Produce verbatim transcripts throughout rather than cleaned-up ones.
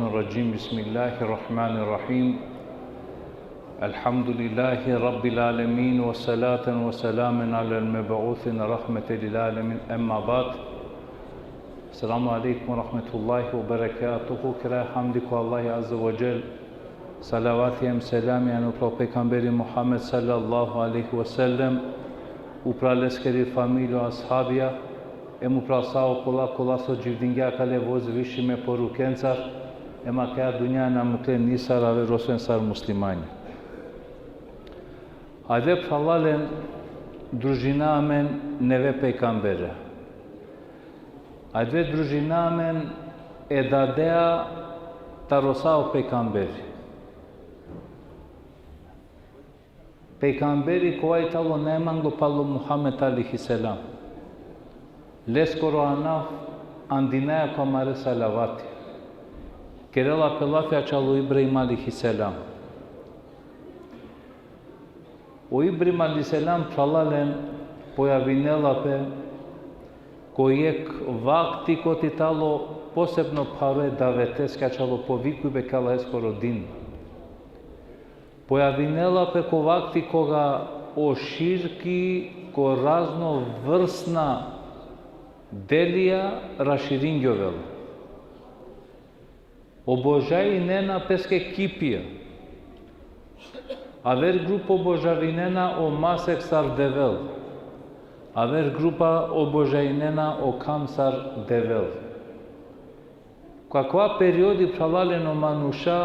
الرجيم. بسم الله الرحمن الرحيم. الحمد لله رب العالمين، وصلاة وسلاما على المبعوث رحمة للعالمين. أما بعد. السلام عليكم ورحمة الله وبركاته. Kera hamdi ko Allahi Azze ve Dželle. Salavati em selami ano upral pejgamberi Muhammed sallallahu alejhi ve sellem, upral leskeri familija, ashabija, em upral sa okola kola so dživdingja kale vozvišime porukencar, em akaja dunja na mukle nisar aver osim sar muslimanja. Ajde phralalen, družina amen neve pejgambere. Ajde družina amen e dadea taro sa o pejgamberi. Pejgamberi kova i talo najmanglo palo Muhammed alejhi selam. Leskoro anav andinaja ko amare salavati. Kerela pe lafi ačhalo Ibrahim alejhi selam. O Ibrahim alejhi selam phralalen pojavinela pe ko jekh vakti kote i talo posebno pharo e daveteske, ačhalo povikujbe ko Allaheskoro din. Pojavinela pe ko vakti koga o širki ko raznovrsna delija raširingjovela. Obožajinena peske kipija. Aver grupa obožavinena o masek sar devel. Aver grupa obožajinena o kham sar devel. Ko akava periodi phralalen o manuša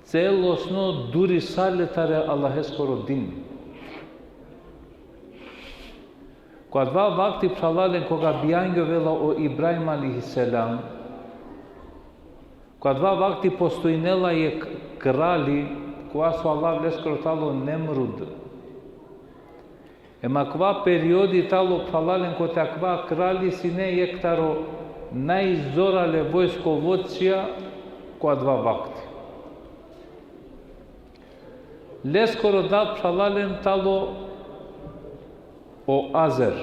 celosno durisale taro Allaheskoro din. Ko adava vakti phralalen koga bijangjovela o Ibrahim alejhi selam, ko adava vakti postojinela jekh krali, kova so alav leskoro talo Nemrud. Em akava periodi talo phralalen kote akava krali sine jekh taro najzorale vojskovodcija ko adava vakti. Leskoro dat phralalen talo o Azer.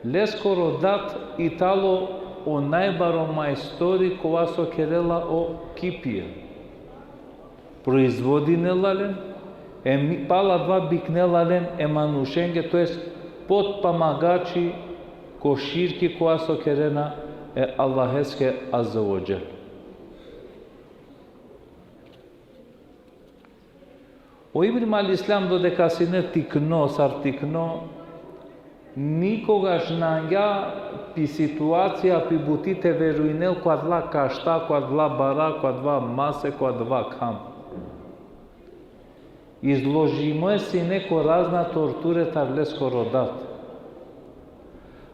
Leskoro dat i talo o najbaro majstori kova so kerela o kipija. Proizvodinela len, em palo adava biknela len e manušenge, to jest potpomagači ko širki kova so kerena e Allaheske Azze ve Dželle. O Ibrahim alejhi selam dodeka sine tikno, sar tikno, nikogaš na angja pi situacija, pi buti te verujnel ko adala kašta, ko adala bara, ko adava mase, ko adava kham. Izložimo sine ko razna torture taro leskoro dat.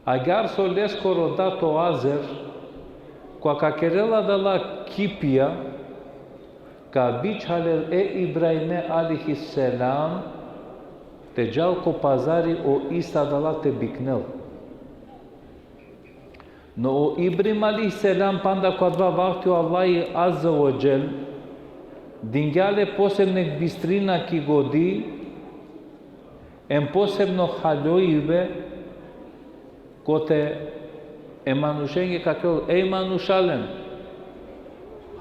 Agjaar so leskoro dat o Azer, koga ka kerela adala kipija, ka bičhalel e Ibrahime alejhi selam te džal ko pazari o ista adala te biknel. No o Ibrahim alejhi selam panda ko adava vakti o Allahi Azze ve Dželle dingja le posebno bistrina ki godi, em posebno haljojbe, kote e manušenge ka kerel: Ej manušalen,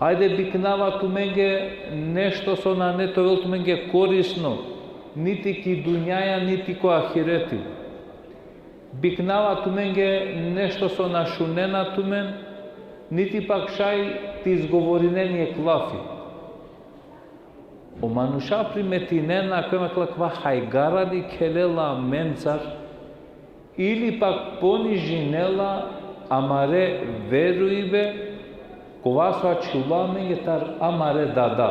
hajde biknava tumenge nešto so nane te ovel tumenge korisno, niti ki dunjaja, niti ko ahireti. Biknava tumenge nešto so na šunena tumen, niti pak šaj te izgovorinen jekh lafi. O manuša primetinena kaj akava hajgara dikhelela amencar, ili pak ponižinela amare verujbe, kova so ačhilo amenge tar amare dada.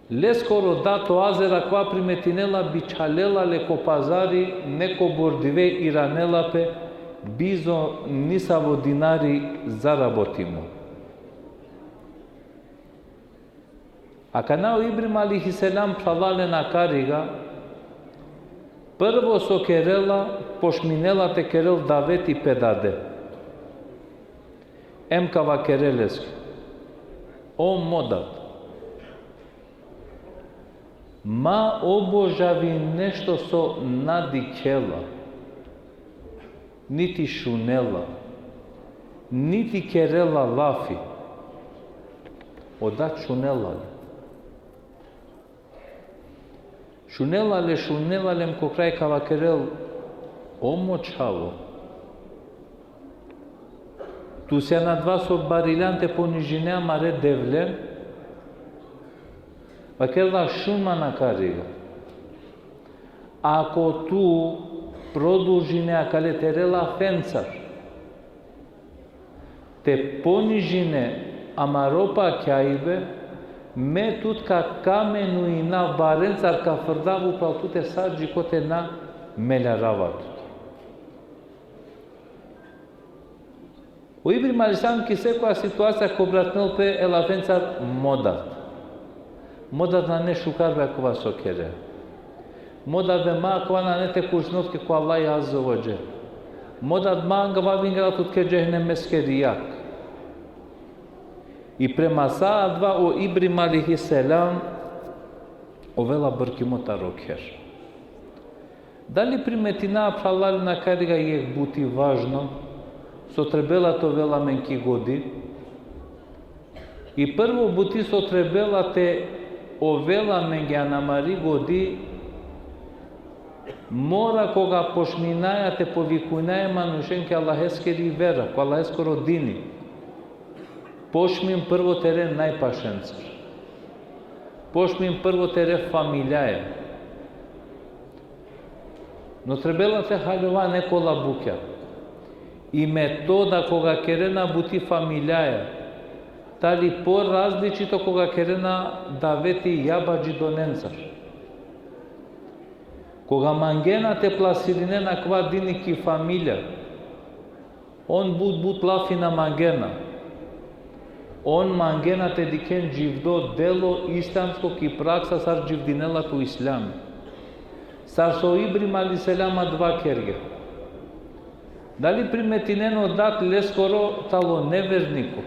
Leskoro dat o Azer akava primetinela, bičhalela le ko pazari, nekobor dive iranela pe, bizo nisavo dinari zarabotimo. Akana o Ibrahim alejhi selam phralalen akariga, prvo so kerela, pošminela te kerel daveti pe dade. Em ka vakerel leske: O mo dad, ma obožavi nešto so na dikhela, niti šunela, Niti kerela lafi. O dat šunela le. Šunela le, šunela le, em ko kraj ka vakerel: O mo čhavo, tu sian adava so bariljan te ponižine amare Devlen? Vakerela: Šun man akariga. Ako tu produžine akale tere lafencar te ponižine amaro pakjaibe, me tut ka kamenujinav barencar, ka frdav upral tute, sa dži kote na meljarava tut. O Ibrahim alejhi selam ki sekoja situacija ka obratinel pe e lafencar: Mo dat. Mo dat, nane šukar be akava so kere. Mo dat be, ma akava nane te kursinel tuke ko Allahi Azze ve Dželle. Mo dat, ma angava vingela tut ke džehennemeskeri jag. I prema sa adava o Ibrahim alejhi selam ovela brkimo taro kher. Dali primetina, phralalen, akariga jekh buti važno so trebela te ovel amen ki godi? I prvo buti so trebela te ovel amenge ano amari godi, mora koga počminaja te povikujnaja manušen ki Allaheskeri vera, ko Allaheskoro dini, počmin prvo tere najpašencar. Počmin prvo tere familijaja. No trebela te haljova nekola bukja. I metoda koga kerena buti familijaja tali porazličito koga kerena daveti jabadžidonencar. Koga mangena te plasirinen akava dini ki familija, on but, but lafi na mangena. On mangena te dikhen dživdo delo islamsko ki praksa, sar dživdinela pe o islami. Sar so Ibrahim alejhi selam adava kergja. Dali primetinen, o dat leskoro talo neverniko?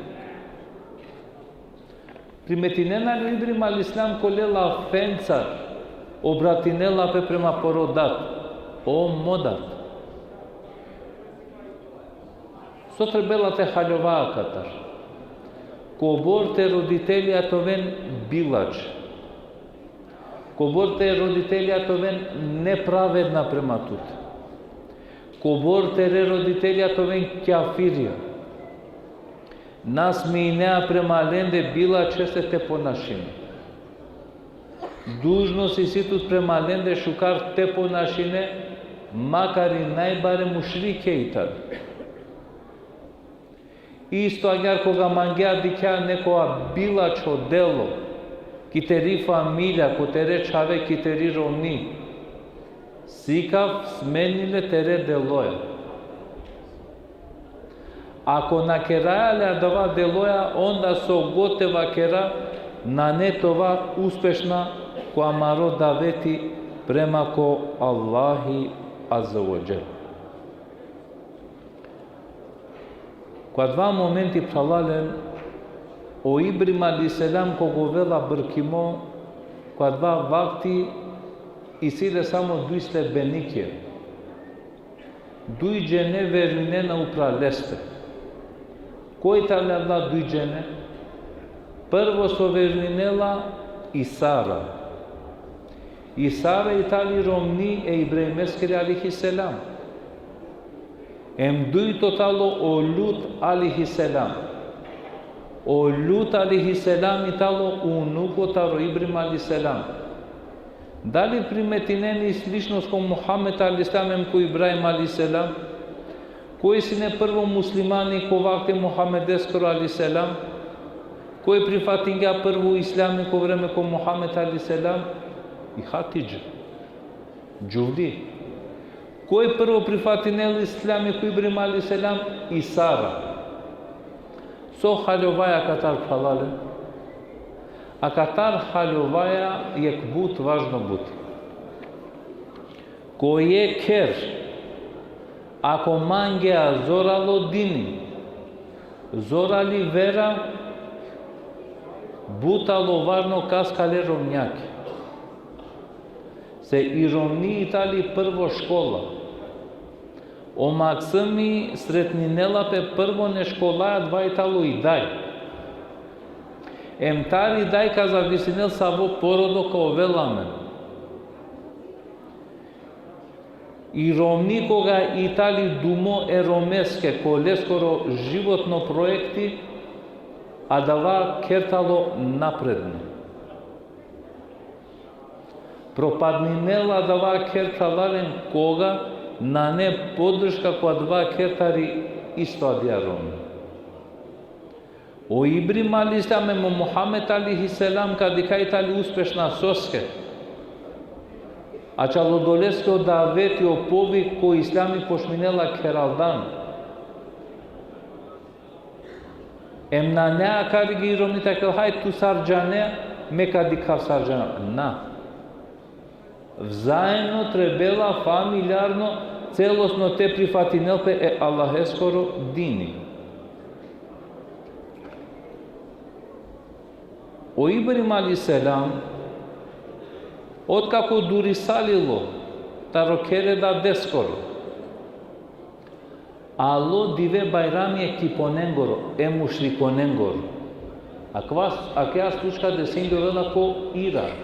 Primetinena li o Ibrahim alejhi selam kole lafencar obratinela pe prema poro dat: O mo dat? So trebela te haljova akatar? Kobor te roditelja te oven bilačhe. Kobor te roditelja te oven nepravedna prema tut. Kobor tere roditelja te oven kjafirja. Na sminea prema lende bilačhese te ponašine. Dužnost isi tut prema lende šukar te ponašine, makar i najbare mušrikhe i tane. Isto agjaar koga mangea, dikhea nekoja bilačho delo ki teri familija, ko tere čhave, ki teri romni, sikav, smeni le tere deloja. Ako na keraja le adava deloja, onda so god te vakera, nane te ova uspešna ko amaro daveti prema ko Allahi Azze ve Dželle. Ko adava momenti, phralalen, o Ibrahim alejhi selam koga ovela brkimo, ko adava vakti isi le samo duj sledbenikija. Duj džene verujnena upral leste. Koj tale adala duj džene? Prvo so verujnela i Sara. I Sara i tali romni e Ibrahimeskiri alejhi selam. Em dujto talo o Lut alejhi selam. O Lut alejhi selam i talo unuko taro Ibrahim alejhi selam. Dali primetinena i sličnost ko Muhammed alejhi selam em ko Ibrahim alejhi selam? Koj sine prvo muslimani ko vakti e Muhammedeskoro alejhi selam? Koj prifatingja prvo islami ko vreme ko Muhammed alejhi selam? I Hatidže. Džuvli. Koj prvo prifatinela islami ko Ibrahim alejhi selam? I Sara. So haljovaja akatar, phralalen? Akatar haljovaja jekh but važno buti. Ko jekh kher, ako mangea zoralo dini, zorali vera, but talo važno kas ka le romnjake. Se i romni i tali prvo škola. O Maksimi sretninela pe prvo ne školaja, adava i talo i daj. Em tari daj ka zavisinel savo porodo ka ovel amen. I romni koga i tali dumo e romeske, ko leskoro životno proekti, adava kher talo napredno. Propadninela adava kher, phralalen, koga nane podrška ko adava kher tari isto adija romni. O Ibrahim alejhi selam em o Muhammed alejhi selam ka dikha i tali uspešna soske. Ačhal odoleske o daveti, o povik ko islami počminela kheraldan. Em nane akari ki romni te vakerel, haj tu sar džane, me ka dikhav sar džanav. Na. Vzaemno trebela familijarno, celosno te prifatinel pe e Allaheskoro dini. O Ibrahim alejhi selam, otkako durisalilo taro kher e dadeskoro, alo dive bajrami e kiponengoro, e mušrikonengoro. Akava, akaja slučka desingjovela ko Irak.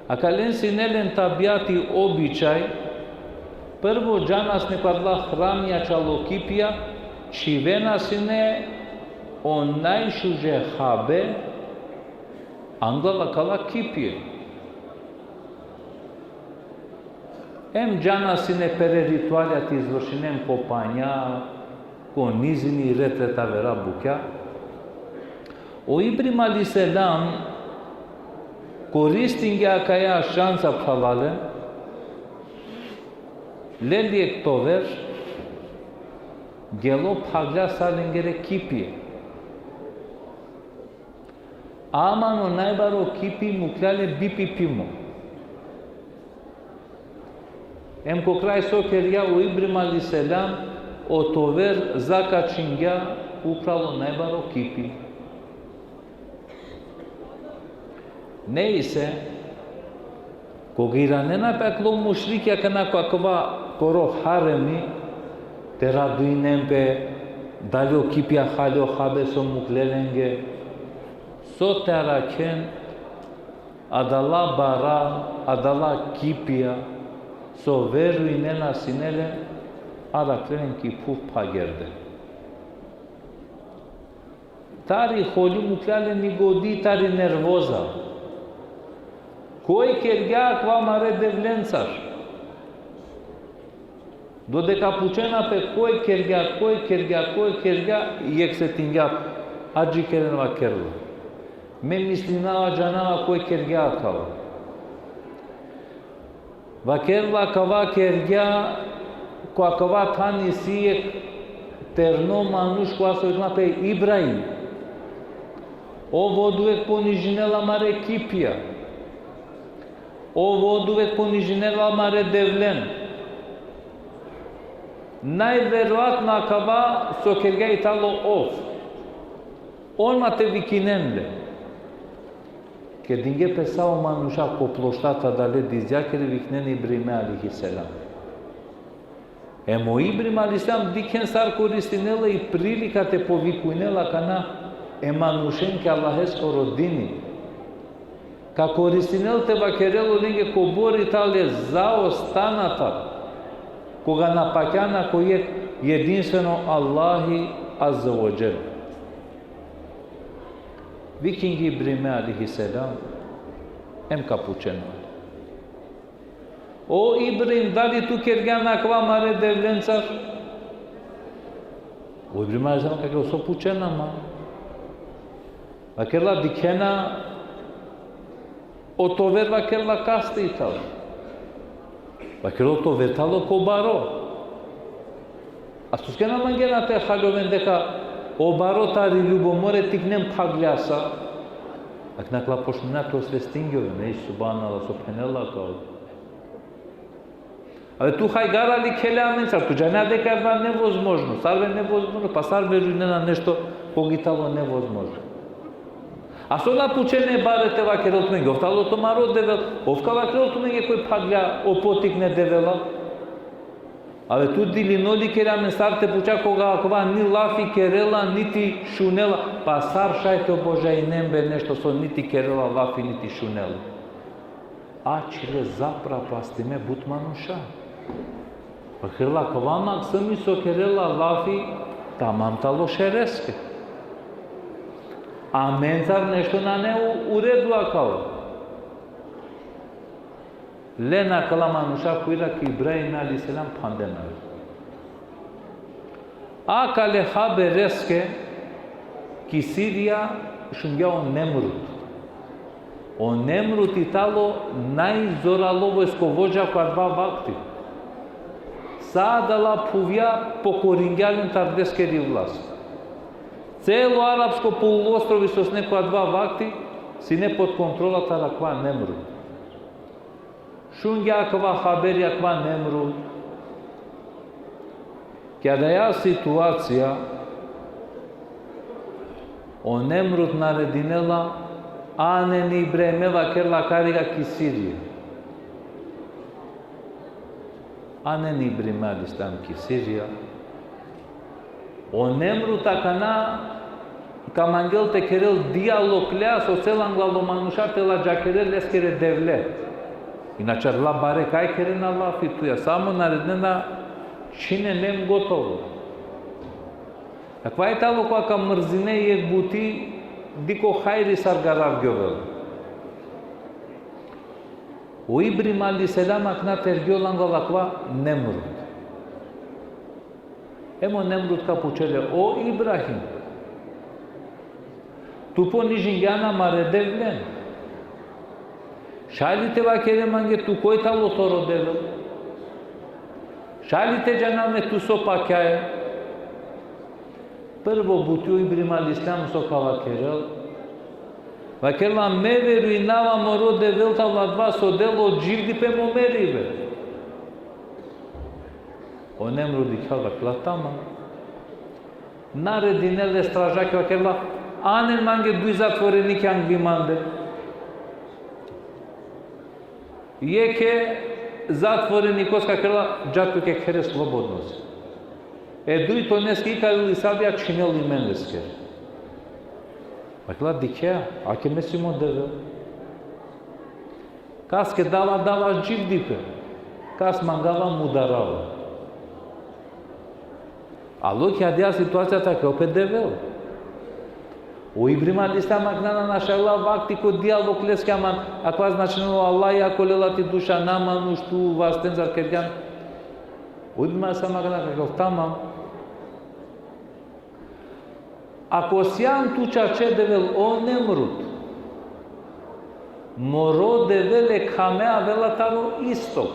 Akalen sine len tabijati, običaj, prvo džana sine ko adala hramija, ačhal o kipija, čhivena sine o najšuže habe anglal akala kipije. Em džana sine pere ritualja te izvršinen ko panja, ko nizini, ret-ret avera bukja. O Ibrahim alejhi selam koristingja akaja šansa, phralalen, lel jekh tover, gelo, phaglja sa lengere kipije. Ama o najbaro kipi muklja le bipipimo. Em ko kraj so kergja o Ibrahim alejhi selam, o tover zakačingja upral o najbaro kipi. Nejse, koga iranena pe akala mušrikija akana ko akava koro haremi, te raduinen pe, dali o kipija hale o habe so mukle lenge, so te arakhen adala bara, adala kipija, so verujnena sine le, arakhle len ki phuv phagerde. Tari holi, muklja len i godi, tari nervoza. Koj kergja akava mare devlencar? Dodeka pučena pe koj kergja, koj kergja, koj kergja, jekh setingja, adžikeren, vakerla. Me mislinava, džanava koj kergja akava. Vakerla, akava kergja, ko akava than isi jekh terno manuš, kova so vikna pe Ibrahim. Ov oduvek ponižinela mare kipija. Ov oduvek ponižinela mare devlen. Najverojatno akava so kergja i talo ov. Odma te vikinen le. Kedinge pe sa o manuša ko plošta, adale dizjakere, viknen Ibrahime alejhi selam. Em o Ibrahim alejhi selam, dikhen sar koristinela i prilika te povikujnela akana e manušen ki Allaheskoro dini. Ka koristinel te vakerel olenge kobor i tale zaostanatar, koga napakjana ko jekh jedinstveno Allahi azze ve dželle. Vikinge Ibrahime alejhi selam, em ka pučena. O Ibrahim, dali tu kergjan akava mare devlencar? O Ibrahim alejhi selam vakerla, so pučena ma? Vakerla, dikhena, o tover, vakerla, kaste i talo. Vakerla, o tover talo kobaro. A soske na mangena te haljoven deka o baro tari ljubomora, tiknen phaglja sa? Akana akala počmina te osvestingjoven, ej, subhanallah, so phenela akava. Abe, tu hajgara likhele amencar, tu džanea deka adava nevozmožno, sar be nevozmožno, pa sar verujnena nešto koga i talo nevozmožno? A so na pučena e bare te vakerel tumenge, ov talo tumaro devel, ov ka vakerel tumenge koj phaglja o potikne devela? Абе, tu dilinoli kere amen sar te puča koga akava ni lafi kerela, niti šunela. Pa sar šaj te obožajnen be nešto so niti kerela lafi, niti šunela? Ačhile zaprapastime but manuša. Pa kerela, kova maksumi so kerela lafi, tamam talo šereske. Amencar nešto nane u, u redu akava. Lena akala manuša ko Irak, Ibrahim alejhi selam phanden ave. Akale habereske ki Sirija šungja o Nemrut. O Nemrut i talo najzoralo vojskovodža ko adava vakti. Sa adala phuvja pokoringja len tari leskeri vlast. Celo Arapsko poluostrovi so sine ko adava vakti, sine pod kontrola tari akava Nemrut. Šungja akava haberi akava Nemrut. Ki adaja situacija, o Nemrut naredinela, anen Ibrahime, vakerela, kari ga ki Sirija. Anen Ibrahim alejhi selam ki Sirija. O Nemrut akana ka mangel te kerel dijalog lea so cel anglalo manuša te ladžakerel leskere devle. Inače, adala bare kaj kerena lafi tuja, samo naredinena čhinen, em gotovo. Akava i talo kova ka mrzine jekh buti, dikh o hajri sar garavgjovel. O Ibrahim alejhi selam akana tergjol anglal akava Nemrut. Em o Nemrut ka pučel le: O Ibrahim, tu ponižingjan amare devlen. Šaj li te vakere mange tu koj talo toro devel? Šaj li te džana me tu so pakjaja? Prvo buti o Ibrahim alejhi selam so ka vakerel, vakerela: Me verujnava moro Devel talo adava so dela o dživdipe em o meribe. O Nemrut dikhela, vakerela: Tamam. Naredinela e stražake, vakerela: Anen mange duj zatvorenikja angli mande. Jekhe zatvorenikoske vakerela: Dža tuke khere slobodno si. E dujtoneske ikalel i sabija, čhinel i men leskere. Vakerela: Dikhea, ake me si mo Devel. Kaske dava, dava dživdipe, kas mangava, mudarava. Alo ki adaja situacija te kerel pe Devel. O Ibrahim alejhi selam akana našavela vakti ko dijalog leske, ama akava značinela o Allah ako lela ti duša, na manuš, tu vastencar kergjan. O Ibrahim alejhi selam akana ka kerel: Tamam. Ako sijan tu čače Devel, o Nemrut, moro Devel e khame avela taro istok.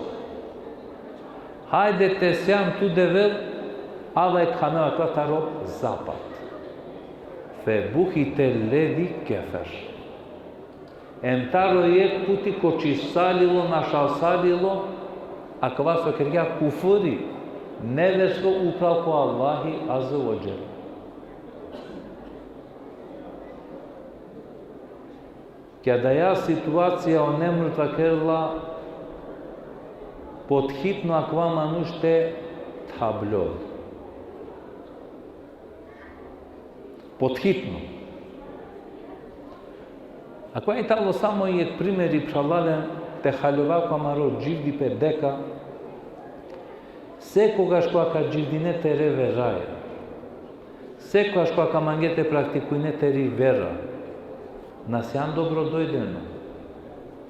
Hajde te sijan tu Devel, ava e khame avela taro zapad. Fe buhite lezi kefer. Em taro jekh puti kočisalilo, našasalilo akava so kergja kufri, neverstvo upral ko Allahi Azze ve Dželle. Ki adaja situacija o Nemrut vakerela: Podhitno akava manuš te thabljol. Podhitno. Akava i talo samo jekh primeri, phralalen, te haljova ko amaro dživdipe deka sekogaš koga ka dživdine tere veraja, sekogaš koga ka mange te praktikujne teri vera, na sijan dobrodojdeno,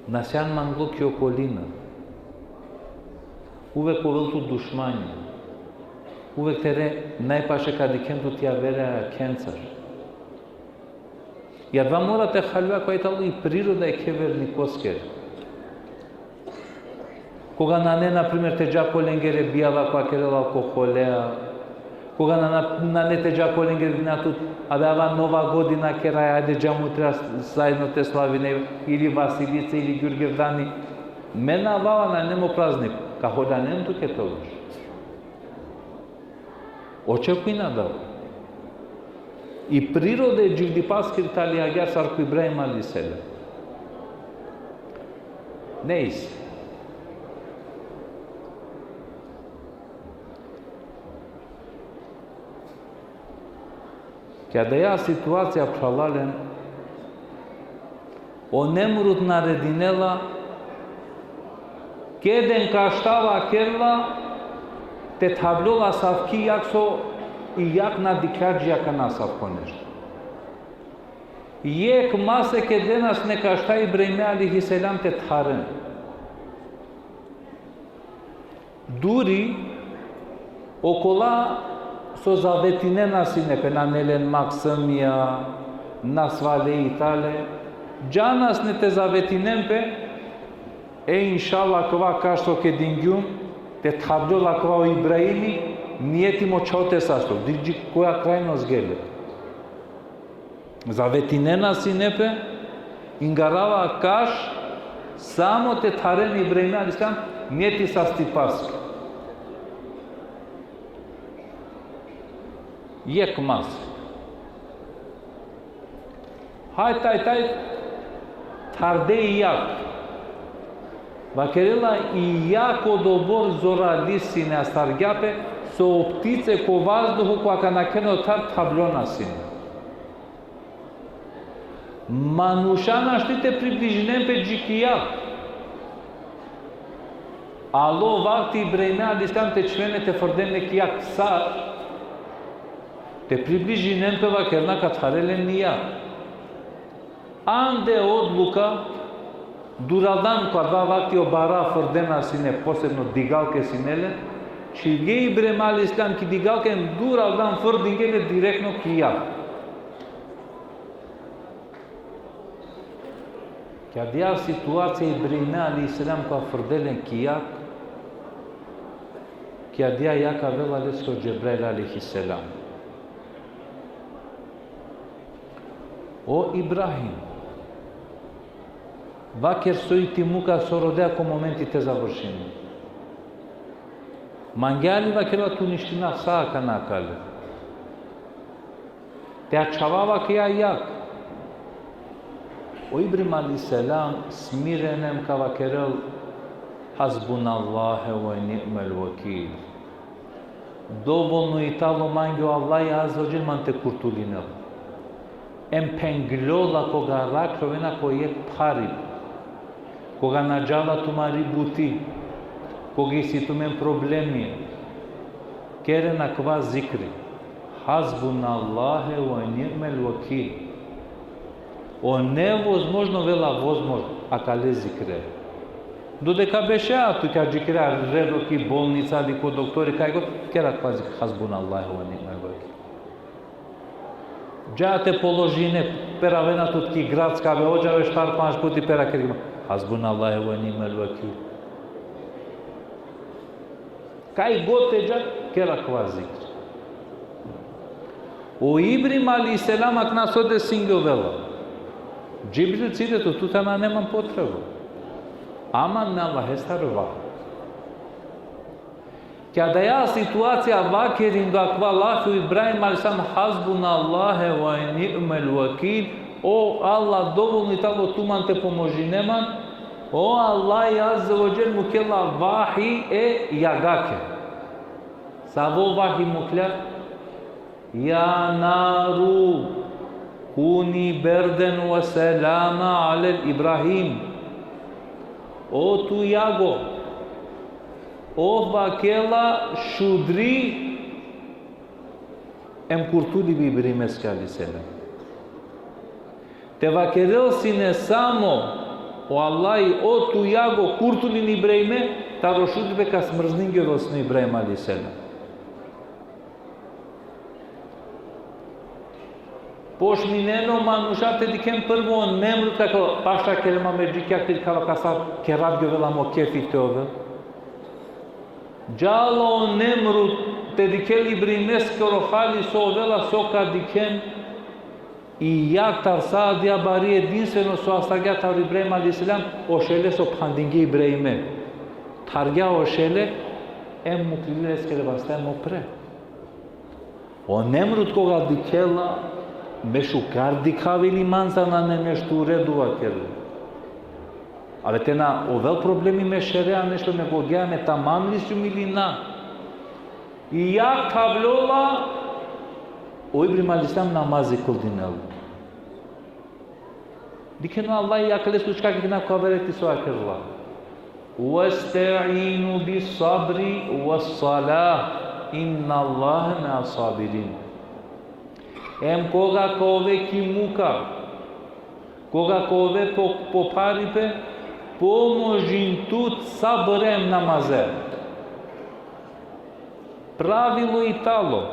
na sijan manglo ki okolina. Uvek ka ovel tu dušmanja. Uvek tere najpaše ka dikhen tu ti avere akhencar. I adava mora te haljova, kova i talo i priroda jekhe vernikoskere. Koga nane, na primer, te dža ko lengere bijava kova kerela alkoholea, koga na, na, nane te dža ko lengere, na tut, abe ava Nova godina keraja, ajde dža mutra zaedno te slavine, ili Vasilica, ili Gjurgevdani. Me na avava, nane mo praznik, ka holjanen tuke te ovel. Očekujna adava. I priroda e dživdipaskiri tali agjaar sar ko Ibrahim alejhi selam. Nejse. Ki adaja situacija, phralalen, o Nemrut naredinela, keden ka šta vakerla, te thavljola asavki jag so i jag na dikhlja dži akana asavko nešto. Jekh masek kedena sine ka šta Ibrahime alejhi selam te tharen. Duri okola so zavetinena sine pe, nane len maksumija, nasvale i tale, džana sine te zavetinen pe, e, inšallah, kava kaš so kedingjum, te thavljola kava o Ibrahimi, nijeti mo čhote sasto, dikh koja krajnost gele. Zavetinena sine pe, ingarava kaš, samo te tharen Ibrahime alejhi selam, nijeti sastipaske. Jekh masek. Haj taj, taj, tharde i jag. Vakerela i jag odobor zorali sine, astargja pe, so o ptice ko vazduhu, ko akana khen o thar, thavljona sine. Manuša našti te približinen pe dži ki jag. Alo vakti Ibrahime alejhi selam te čhiven le te frden le ki jag, sa te približinen pe, vakerena ka thare len i jag. Ande odluka, duraldan, ko adava vakti o bara frdena sine, posebno digalke sine len, čhivge Ibrahim alejhi selam ki digalke, duraldan frdingje le direktno ki jag. Ki adaja situacija Ibrahime alejhi selam ka frde len ki jag, ki adaja jag avela leske o Džebrail alejhi selam. O Ibrahim, vaker soj ti muka so rodea, ko momenti te završini. Mangea li, vakerela, te uništinav sa akana akale. Te ačhavav akaja jag. O Ibrahim alejhi selam smireno em ka vakerel: Hasbunallahi ve ni'mel vekil. Dovolno i talo mange o Allahi azze ve dželle man te kurtulinel. Em phengljola koga arakhovena ko jekh pharibe, koga na džala tumari buti, koga isi tumen problemi, keren akava zikri. Hasbunallahi ve ni'mel vekil. O nevozmožno ovela vozmožno akale zikre. Dodeka bešea tu, ka džikrea redo ki bolnica ili ko doktori, kaj god, ker akava zikri: Hasbunallahi ve ni'mel vekil. Dža te položine, peravena tut ki gradska, be, odža be štar panč puti pera, ker: Hasbunallahi ve ni'mel vekil. Kaj god te dža, ker akava zikr. O Ibrahim alejhi selam akana so desingjovela. Džibril: Cide tu, tute nane man potreba. Aman me Allahestar vahi. Ki adaja situacija vakerindo akava lafi o Ibrahim alejhi selam: Hasbunallahi ve ni'mel vekil. O Allah, dovolno i talo tu man te pomožine man. O Allah azze ve dželle mukela vahi e jagake. Savo vahi mukla? Ja naru kuni berden ve selama ale Ibrahim. O tu jago, ov, vakerela, šudri em kurtuli bi Ibrahimeske alejhi selam. Te vakerel sine samo o Allahi: O tu jago, kurtulin Ibrahime, taro šudribe ka smrzningjovel sine o Ibrahim alejhi selam. Pošminena o manuša te dikhen prvo o Nemrut, ka, paša kerema me džikja, ka, ka, ka sa keravgjovela mo kefi te ovel. Džala o Nemrut te dikhel Ibrahimeskoro hali so ovela, so ka dikhen, i jag taro sa adaja bari, edinstveno so astargja taro Ibrahim alejhi selam, o šele so phandingje Ibrahime. Thargja o šele, em mukli leskere vaste mo pre. O Nemrut koga dikhela, me šukar dikhav ili manca nane nešto u redu, vakerela. Ave te na ovel problemi, me šerea nešto, me gogea, me tamam li sijum ili na. I jag thavljola, O Ibrahim alejhi selam namazi kldinel. Dikhen o Allah i akale slučka kina ko avereti so vakerela: "Vesta'inu bis sabri was salah, inna Allahe me'as sabirin." Em koga ka ove ki muka, koga ka ove po, po pharipe, pomožin tut sabri em namaze. Pravilo i talo,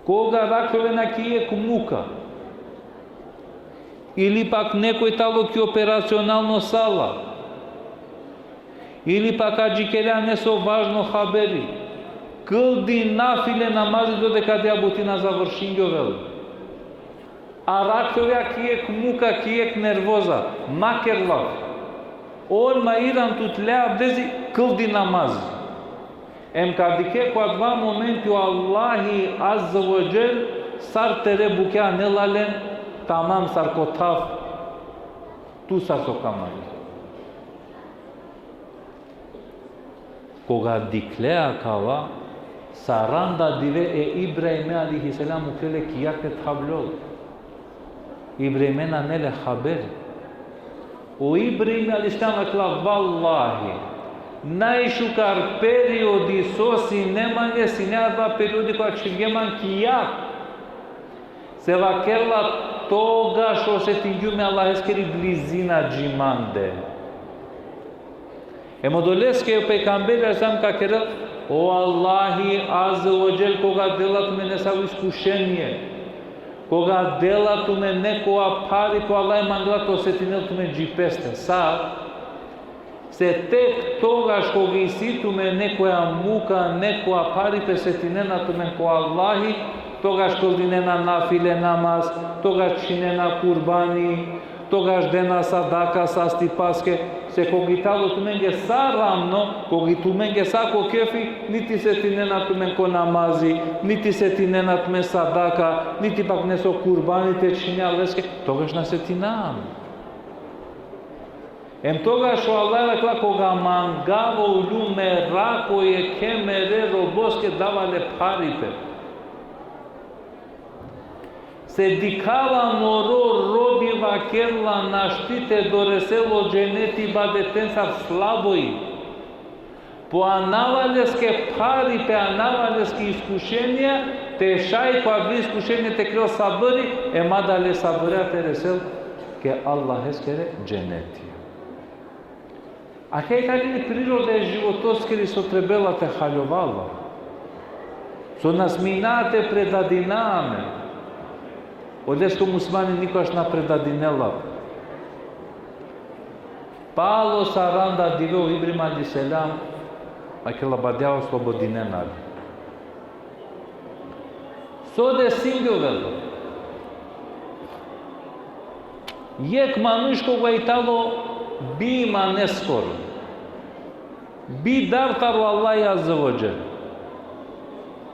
koga rakhovena ki jekh muka, ili pak nekoj talo ki operacionalno sala, ili pak adžikergja neso važno haberi, kldi nafile namazi dodeka adaja buti na završingjovel. A rakhovea ki jekh muka, ki jekh nervoza, maker lav. Odma iran tut le abdezi, kldi namaz. Em ka dikhe ko adava momenti o Allahi Azze ve Dželle sar tere bukja anela len, tamam sar ko thav, tu sar so ka mangi. Koga dikhlea kava, saranda dive e Ibrahime alejhi selam mukhle le ki jag te thavljol. Ibrahime nane le haber. O Ibrahim alejhi selam vakerela: "Vallahi, najšukar periodi so sine mange, sine adava periodi koga čhivge man ki jag." Se vakerela: "Togaš osetingjum e Allaheskiri blizina dži mande." Em odoleske o pejgamberi alejhi selam vakerela: O Allahi Azze ve Dželle, koga dela tumen nesavo iskušenie, koga dela tumen nekova pharipe, o Allahi mangela te osetinel tumen dži peste. Sa? Se tek togaš koga isi tumen nekoja muka, nekova pharipe, setinena tumen ko Allahi, togaš kldinena nafile namaz, togaš čhinena kurbani, togaš dena sadaka sastipaske, se koga i talo tumenge sa ravno, koga i tumenge sa ko kefi, niti setinena tumen ko namazi, niti setinena tumen sadaka, niti pak neso kurbani te čhine Allaheske, togaš na setina amen. Em togaš o Allah vakerela: Koga mangava uljum merak o jekhe mere roboske, dava le pharipe. Se dikhava moro robi, vakerela, našti te doresel o dženeti ibadetencar, slabo i. Po anava leske pharipe, anava leske iskušenija, te šaj ko adava iskušenija te kerel sabri, em adale sabria te resel ke Allaheskere dženeti. Akava tani priroda e životoskiri so trebela te haljova la. So na smina te predadina amen. Odoleske muslimani nikogaš na predadinela. Palo saranda dive o Ibrahim alejhi selam, akala badja oslobodinena le. So desingjovela? Jekh manuš kova i talo bi imaneskoro, bi dar taro Allahi Azze ve Dželle.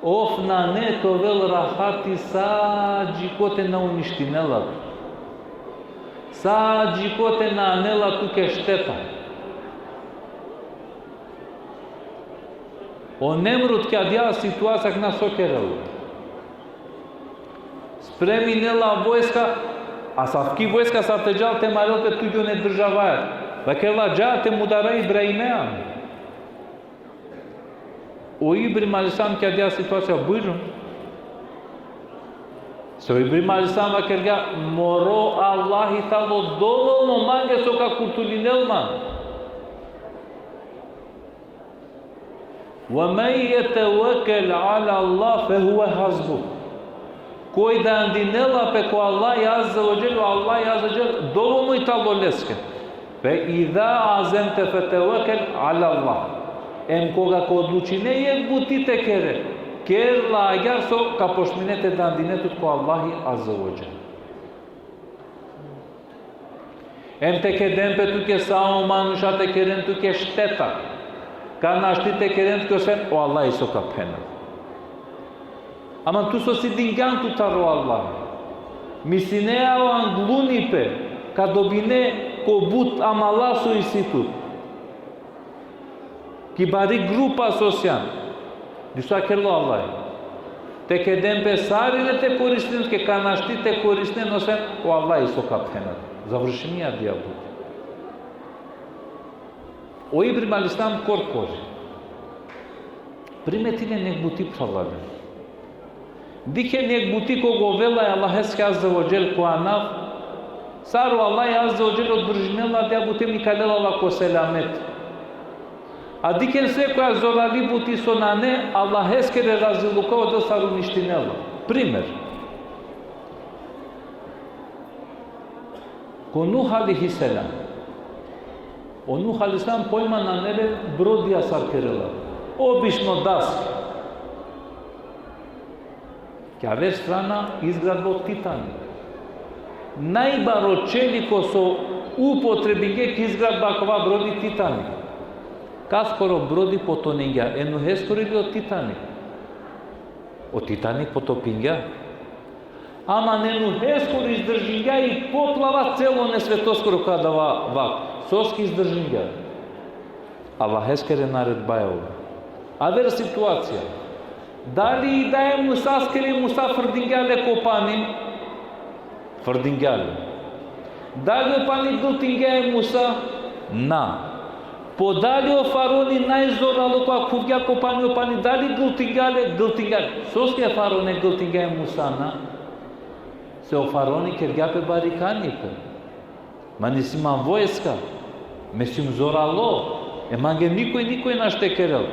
Ov nane te ovel rahati sa džikote na uništinela tu. Sa džikote na anela tuke šteta. O Nemrud ki adaja situacija akana so kerela? Spreminela vojska, asavki vojska sa te džal te marel pe tugjon e državaja. Vakerela: Dža te mudara Ibrahime amen. O Ibrahim alejhi selam ki adaja situacija: Bujrum. Se o Ibrahim alejhi selam vakergja: Moro Allahi tano dovolno mange so ka kurtulinel man. Ve men jetevekkel alallah fehuve hasbuh. Koj dandinela pe ko Allahi Azze ve Dželle, o Allahi Azze ve Dželle dovolno i tano leske. Fe iza azemte fetevekkel alallah. Em koga ka odlučine jekh buti te kere, ker la agjaar so ka pošmine te dandine tut ko Allahi Azze ve Dželle. Em te keden pe tuke sa o manuša te keren tuke šteta, ka našti te keren tuke, osven o Allahi so ka phenel. Ama tu so si dingjan tut taro Allah, mislinea o anglunipe ka dobine ko but amala so isi tut, ki bari grupa so sian. Diso kerela o Allah. Te keden pe sarine te koristinen, ke ka našti te koristinen, osven o Allahi so ka phenel. Završimi adija buti. O Ibrahim alejhi selam korkori. Primetinen jekh buti, phralalen. Dikhen jekh buti koj ovela e Allaheske azze ve dželle ko anav, sar o Allahi azze ve dželle održinela adija buti, em ikalela la ko selamet. A dikhen sekoja zorali buti so nane, Allaheskere raziluka odel sar uništinela. Primer. Ko Nuh alejhi selam. O Nuh alejhi selam pojma nane le brodija sar kerela. Obično daska. Ki aver strana izgradba o Titani. Najbaro čeliko so upotrebingje ki izgradba akava brodi Titani. Kaskoro brodi potoningja, e Nuheskoro ili o Titani? O Titani potopingja. Ama e Nuheskoro izdržingja i poplava celo e svetoskoro ko adava vakti. Soske izdržingja? Allaheskere naredbaja ov. Aver situacija. Dali i daj e Musaskere, Musa frdingja le ko pani? Frdingja le. Dali o pani gltingja e Musa? Na. Po dali o faraoni najzoralo kova khuvgja ko pani, o pani dali gltingja le? Gltingja le. Soske faraone gltingja e Musa na? Se o faraoni kergja pe bari kanipe. Man isi man vojska. Me sijum zoralo. E mange nikoj, nikoj našti te kerel.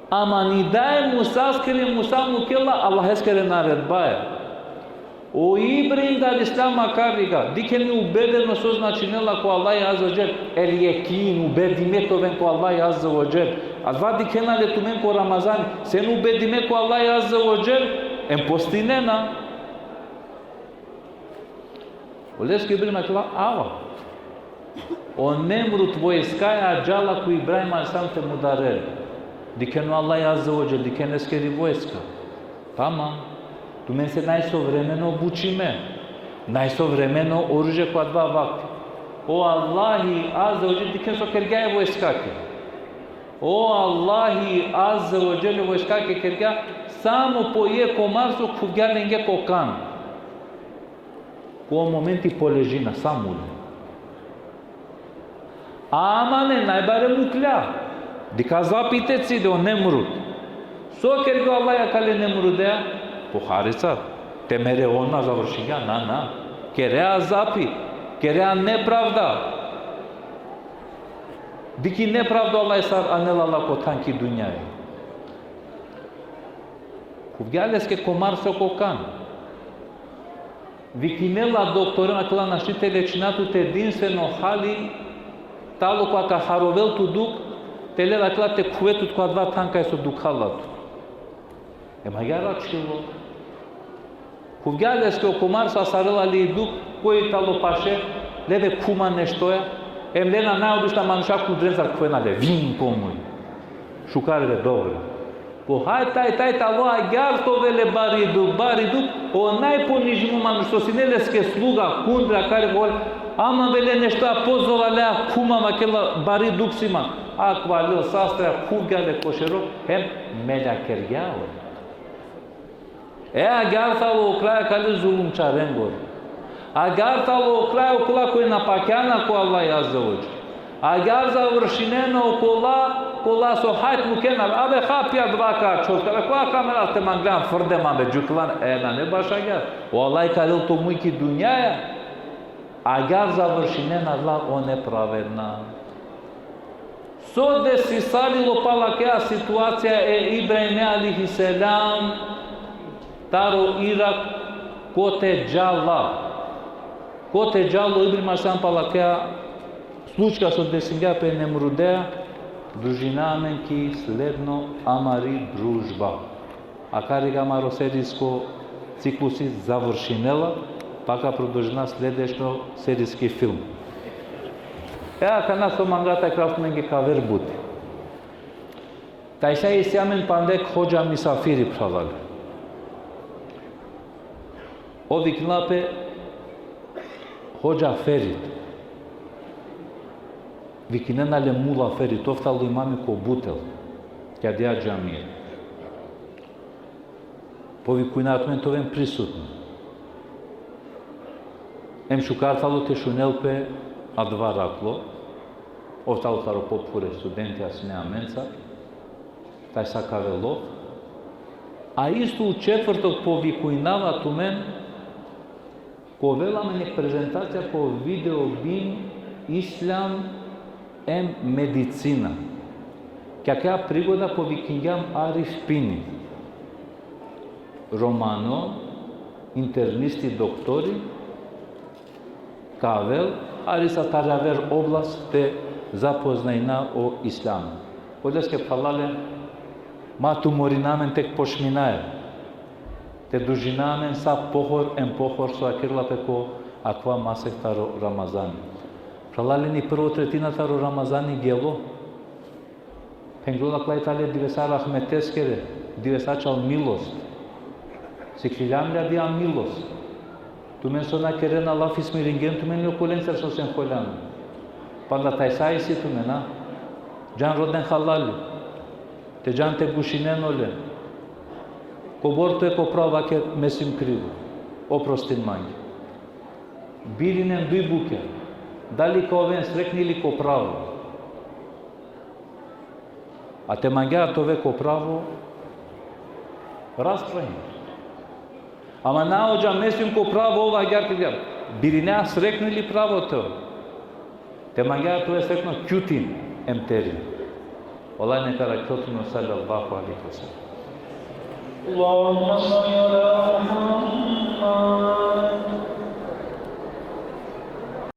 Ama i daj e Musaskere, Musa mukela Allaheskere naredbaja. O Ibrahim alejhi selam akariga, dikhen i ubedenost so značinela ko Allahi azze ve dželle, el jekin, ubedime te oven ko Allahi azze ve dželle. Adava dikhena le tumen ko Ramazani, sen ubedime ko Allahi azze ve dželle, em postinena. Oleske Ibrahim akela ava. O Nemrud vojskaja džala ko Ibrahim alejhi selam te mudarel. Dikhen o Allahi azze ve dželle, dikhen leskeri vojska. Tamam. Tumense najsovremeno bučime. Najsovremeno oružje ko adava vakti. O Allahi azze ve dželle dikhen so kergja e vojskake. O Allahi azze ve dželle vojskake kergja samo po jekh komar so khuvgja lenge ko kan. Ko momenti poležina, sa mule. Ama e najbare muklja. Dikh azapi te cide o Nemrud. So kergja o Allahi akale Nemrudea? Po harica. Te mere on, na završingja, na, na. Kere azapi, kere nepravda. Dikh i nepravda o Allahi sar anela la ko than ki dunjaja. Khuvgja leske komar so ko kan. Vikinela doktoren, akela našti te lečina tut, edinstveno hali tano kova ka harovel tut dukh, te lel akela te khuve tut ko adava than kaj so dukhala tut. Em agjaar ačhilo. Khuvgja leske o komar so asarela le i dukh, koj tano paše, leve khuma neštoja, em lena najobična manuša kudrencar khuvena le, vin ko muj. Šukar le, dobro. Po haj taj, taj tano agjaar te ovel le bari dukh, bari dukh, o najponižimo manuš so sine leske sluga, kundra, kari gol, ama vele nešto pozorale, khuma, vakela bari dukh si man. Akava lel sastra, khuvgja le ko šero, hem melja kergja o. E, agjaar tano o kraj akale zulumčarengoro. Agjaar tano o kraj okola koj na pakjana ko Allahi azze ve dželle. Agjaar završinena okola, kola so hajt mukena, abe ha pi adava ka čhol, kala kola kamera te manglan frde man be džuklan, e, nane baš agjaar. O Allahi ka lel to muj ki dunjaja. Agjaar završinena la o nepravedna. So desisalilo pala akaja situacija e Ibrahime alejhi selam taro Irak, kote džala. Kote džala o Ibrahim alejhi selam pala akaja slučka so desingja pe Nemrudea, družina amen ki sledno amari družba. Akariga amaro serijsko ciklusi završinela, pa ka prodolžina sledečno serijski film. E, akana so manga te kras tumenge kaver buti. Tajsa isi amen panda jekh hodža misafiri, phralalen. Ov vikinela pe hodža Ferit. Vikinena le mulla Ferit, ov tano imami ko Butel, ki adija džamija. Povikujnava tumen te oven prisutno. Em šukar tano te šunel pe adava raklo, ov tano taro popure studenti sine amenca, tajsa ka avel ov. A isto u četvrtok povikujnava tumen, ka ovel amen jekh prezentacija ko video BIM, Islam em medicina. Ki akaja prigoda povikingjam Arif Pini, romano, internisti, doktori, ka avel, ali sa tari aver oblast te zapoznajna o Islam. Odoleske phralalen, ma te umorina amen tek pošminaja. Te družina amen sa pohor em pohor so vakerela pe ko akava masek taro Ramazani. Phralalen, i prvo tretina taro Ramazani gelo. Phengjola, akala tale divesa rahmeteskere, divesa čal milost. Sikliljam li adaja milost? Tumen so na kerena lafi, smiringen tumen li okolencar so sen holjana? Panda tajsa isi tumen, a? Džan, roden halali. Te džan te gušinen olen. Kobor tut ko pravo, vaker, me sijum krivo. Oprostin mange. Birinen duj bukja. Dali ka oven srekni ili ko pravo. A te mangea te ove ko pravo, raspravin. Ama na, odža, me sijum ko pravo, ov agjaar te agjaar. Birinea srekno ili pravo te ove. Te mangea te ove srekno, kjutin em terin. Allah neka arakhel tumen, sallallahu alejhi ve sellem. اللهم صل على محمد.